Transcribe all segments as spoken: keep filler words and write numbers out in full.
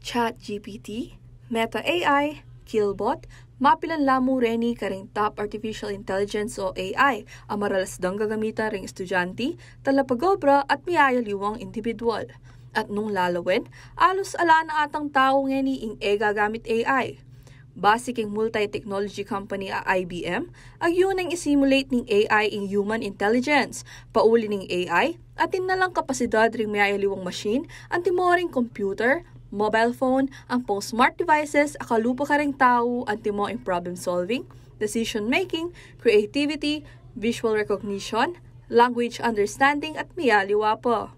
ChatGPT, Meta A I, Killbot, mapilan la mu reni kareng top artificial intelligence o A I a maralas dang gagamitan reng estudyante, talapagobra at miyayaliwang indibidwal. At nung lalawen, alus ala na atang tau ngeni ing e gagamit A I. Base king multi-technology company a I B M, agyu neng i-simulate ning A I ing human intelligence. Pauli ning A I, atin na lang kapasidad ring miyayaliwang machine, antimo ring computer, mobile phone, ampong smart devices a kalupa kareng tau, antimo ing problem solving, decision making, creativity, visual recognition, language understanding, at miyaliwa pa.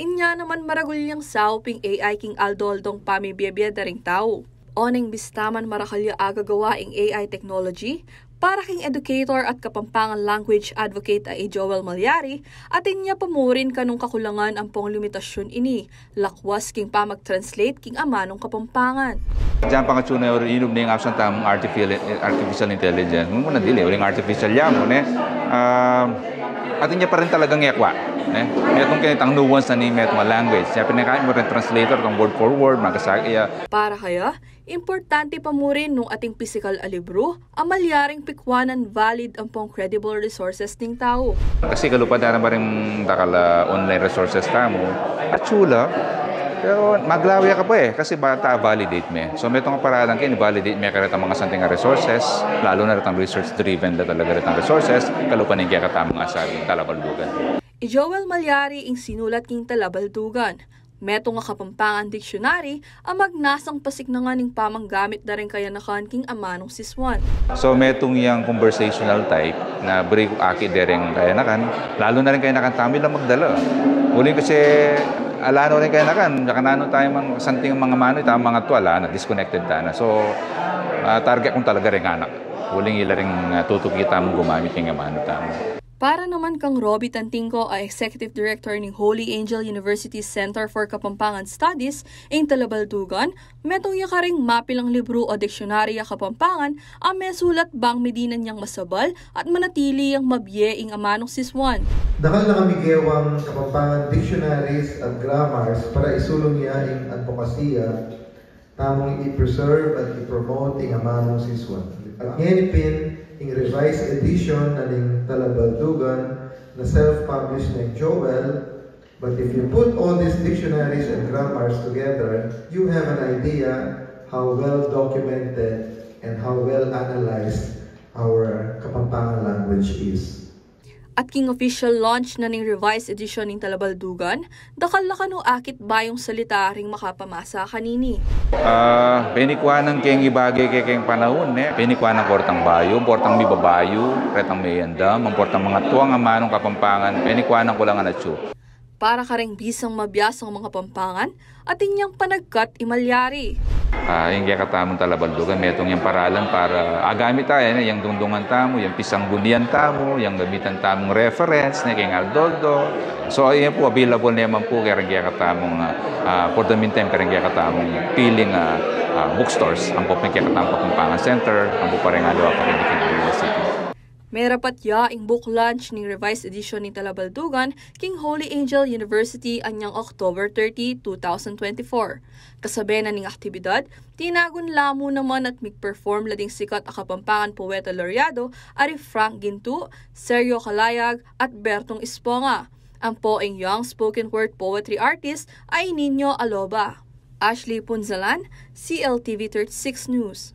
Inya naman maragul yang saup ing A I king aldo-aldong pamibie-bie da ring tau. Oneng bista man marakal ya agagawa ing A I technology, para king educator at Kapampangan language advocate a i Joel Malyari, atin ya pamurin kanung kakulangan ampong limitasyun ini, lakwas king pamag-translate king amanung Kapampangan. Diyan pa nga tsuna, inub na ing apsan tamung artificial, artificial intelligence. Muna dili, uling artificial ya mu, ne? Ah, atin ya pa rin talagang ekwa, ne? Metung kaya itang nuance na ni metung a language. Siya pinakain mu rin translator kang word for word, magkasag iya. Para kaya, importante pa mu rin nung ating pisikal a libru, a malyaring pikwanan valid ampong credible resources ning tau. Kasi kalupa da na ba rin dakal a online resources tamu? Atsula, pero maglawe ka pa eh, kasi bata validate me. So, metung a paralan kaya ni validate me karetang mga santing a resources, lalo na retang research driven da talaga retang resources, kalupa ning kekatamung asabing talabaldugan. I Joel Malyari ing sinulat king Talabaldugan. Metung a Kapampangan dictionary a magnasang pasiknangan ing pamanggamit da ring kayanakan king amanung sisuan. So, metung yang conversational type na buri ku aki de ring kayanakan, lalo na ring kayanakan tamu ila magdala. Uling kasi, ala no ring kayanakan, saka nanu tamu mang santing mangamanu, tamu mangatua, ala na, disconnected ta na. So, ah, target kung talaga ring anak. Uling ila ring, ah, tutuki tamung gumamit king amanu tamu. Para naman kang Roby Tantingco, a Executive Director ning Holy Angel University Center for Kapampangan Studies, ing Talabaldugan, metung ya karing mapilang libru o diksyonaryu a Kapampangan a mesulat bang midinan yang masabal at manatili yang mabie ing amanung sisuan. Dakal na kamigewang Kapampangan dictionaries at grammars para isulung ya ing advokasya tamung i-preserve at i-promote ing amanung sisuan. At ngeni pin, ing revised edition na ning Talabaldugan na self-published na ni Joel, but if you put all these dictionaries and grammars together, you have an idea how well documented and how well analyzed our Kapampangan language is. At king official launch na ning revised edition ning Talabaldugan, dakal la kanu akit bayung salita ring makapamasa kanini. Ah, penikwanan keng ibage ke keng panaun, ne? Penikwanan ku retang bayu, portang mibabayu, retang meyandam, portang mangatua ing amanung Kapampangan, penikwanan ku la ngan atsu. Para kareng bisang mabiasang Kapampangan, atin yang panagkat i Malyari. Ah, ing kekatamung Talabaldugan, metung yang paralan para agamit ta, eh, yang dungdungan tamu, yang pisanggunian tamu, yang gamitan tamung reference, ne, keng aldo-aldo. So, yan pu, available naman pu kareng kekatamung, ah, ah, for the meantime, kareng kekatamung piling, ah, ah, bookstores, ampo pa ing kekatamung Kapampangan Center, ampo pa reng aliwa pa king Angeles City. Merapat ya ing book launch ning revised edition ning Talabaldugan king Holy Angel University anyang October thirty, two thousand twenty-four. Kasabe na ning aktibidad, tinagun la mu naman at mig-perform la ding sikat a Kapampangan poeta laureado a ri Frank Ginto, Sergio Calayag at Bertong Esponga. Ampo ing young spoken word poetry artist a i Nino Aloba. Ashley Punzalan, C L T V thirty-six News.